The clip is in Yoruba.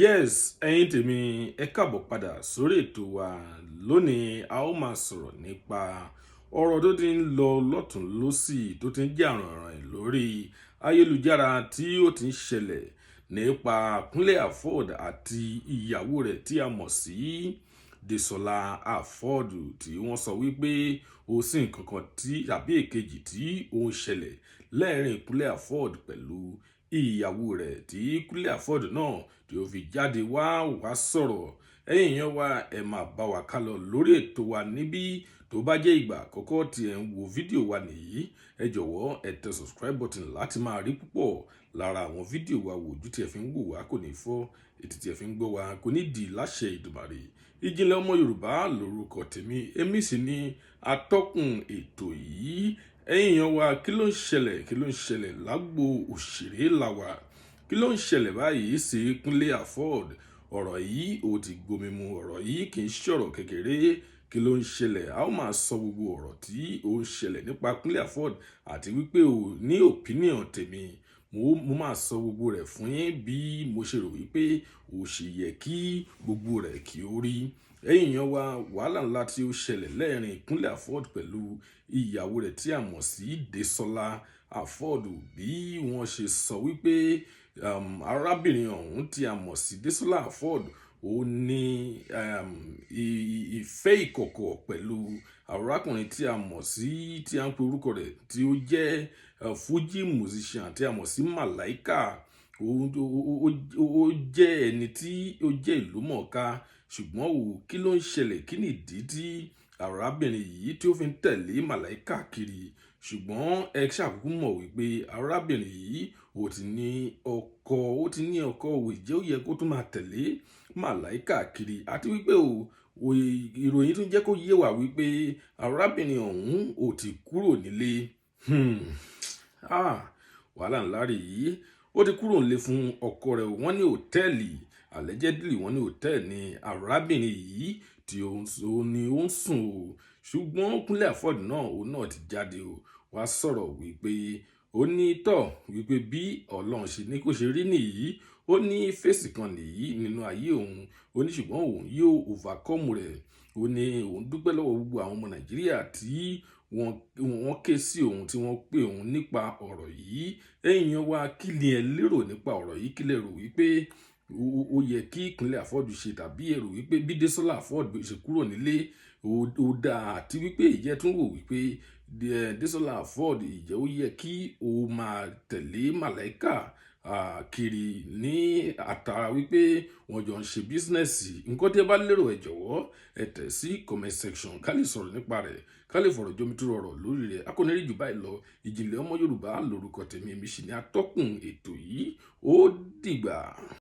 Yes, ẹ̀yin tèmi, ẹ káàbọ̀ padà sórí ètò wa. Lónìí, a ó máa sọ̀rọ̀ nípa ọ̀rọ̀ tó ti ń lọ lọ́tún lọ́sì, tó ti ń jà rànràn lórí ayélujára, tí ó ti ń ṣẹlẹ̀ nípa Kúnlé Afod àti ìyàwó rẹ̀ tí a mọ̀ sí Desola Afod, tí wọ́n sọ wípé ó sì nǹkan kan tí tàbí èkejì tí ó ń ṣẹlẹ̀ lẹ́rìn Kúnlé Afod pẹ̀lú ìyàwó rẹ̀, tí Kúnlé Afod náà tí ó fi jáde wá sọ̀rọ̀. Ẹ̀yin èèyàn wa, ẹ máa bá wa kálọ lórí ètò wa níbí. Tó bá jẹ́ ìgbà àkọ́kọ́ tí ẹ ń wo fídíò wa nìyí, ẹ jọ̀wọ́, ẹ tẹ subscribe button láti máa rí púpọ̀ lára àwọn fídíò wa wò. Ojú tí ẹ fi ń wò wá kò ní fọ́, etí tí ẹ fi ń gbọ́ wa kò ní di láṣẹ Ìdùmàrè. Ìjìnlẹ̀ Ọmọ Yorùbá lórúkọ tèmi, èmi sì ni atọ́kùn ètò yìí. Ẹ̀yin èèyàn wa, kí ló ń ṣẹlẹ̀? Kí ló ń ṣẹlẹ̀ lágbo òṣèré làwà? Kí ló ń ṣẹlẹ̀ báyìí sí Kúnlé Afod? Ọ̀rọ̀ yìí ò ti gbomi mu, ọ̀rọ̀ yìí kì í ṣọ̀rọ̀ kékeré. Kí ló ń ṣẹlẹ̀? A ó máa sọ gbogbo ọ̀rọ̀ tí ó ń ṣẹlẹ̀ nípa Kúnlé Afod, àti wípé ò ní opinion tèmi, mo máa sọ gbogbo rẹ̀ fún yín bí mo ṣe rò wípé ó ṣe yẹ kí gbogbo rẹ̀ kí ó rí. Ẹ̀yin èèyàn wa, wàhálà ńlá tí ó ṣẹlẹ̀ lẹ́ẹ̀rin Kúnlé Afod pẹ̀lú ìyàwó rẹ̀ tí a mọ̀ sí Desola Afod, bí wọ́n ṣe sọ wípé arábìnrin ọ̀hún tí a mọ̀ sí Desola Afod, ó ní ìfẹ́ ìkọ̀kọ̀ pẹ̀lú arákùnrin tí a mọ̀ sí, tí a ń pe orúkọ rẹ̀, tí ó jẹ́ Fuji musician tí a mọ̀ sí Malaika. Ó jẹ́ ẹni tí ó jẹ́ ìlú mọ̀ọ́ká. Ṣùgbọ́n o, kí ló ń ṣẹlẹ̀? Kí nìdí tí arábìnrin yìí tí ó fi ń tẹ̀lé Malaika kiri? Ṣùgbọ́n ẹ ṣàkókò mọ̀ wípé arábìnrin yìí ó ti ní ọkọ, ó ti ní ọkọ ò jẹ́ ó yẹ kó tún máa tẹ̀lé Màláíkà kiri. Àti wípé o, ìròyìn tún jẹ́ kó yé wa wípé arábìnrin ọ̀hún ò ti kúrò nílé. Ah, wàhálà ńlá rèé. Ó ti kúrò nílé fún ọkọ rẹ̀. Wọ́n ní hòtẹ́ẹ̀lì, allegedly, wọ́n ní hòtẹ́ẹ̀lì ní arábìnrin yìí tí ó ní ó ń sùn o. Ṣùgbọ́n Kúnlé Afod náà, òun náà ti jáde o, wá sọ̀rọ̀ wípé ó ní tọ̀ wípé bí Ọlọ́run ṣe ní kó ṣe rí nìyí. Ó ní phase kan nìyí nínú ayé òun. Ó ní ṣùgbọ́n òun yóò overcome rẹ̀. Ó ní òun dúpẹ́ lọ́wọ́ gbogbo àwọn ọmọ Nàìjíríà tí wọ́n ké sí òun, tí wọ́n pè òun nípa ọ̀rọ̀ yìí. Ẹ̀yin wa, kí ni ẹ lérò nípa ọ̀rọ̀ yìí? Kí lẹ rò wípé ó yẹ kí Kúnlé Afod ṣe, tàbí ẹ rò wípé bí Desola Afod ṣe kúrò nílé ó dáa? Àti wípé ìjẹ́ tún wò wípé Desola Afod, ìjẹ́ ó yẹ kí ó máa tẹ̀lé Màláíkà kiri ní àtàrà wípé wọ́n jọ ń ṣe business? Nǹkan tí ẹ bá lérò, ẹ jọ̀wọ́, ẹ tẹ̀ sí comment section ká lè sọ̀rọ̀ nípa rẹ̀, ká lè fọ̀rọ̀ jomitoro ọ̀rọ̀ lórí rẹ̀. A kò ní rí jù báyìí lọ. Ìjìnlẹ̀ Ọmọ Yorùbá lórúkọ tèmi, èmi sì ní atọ́kùn ètò yìí. Ó dìgbà.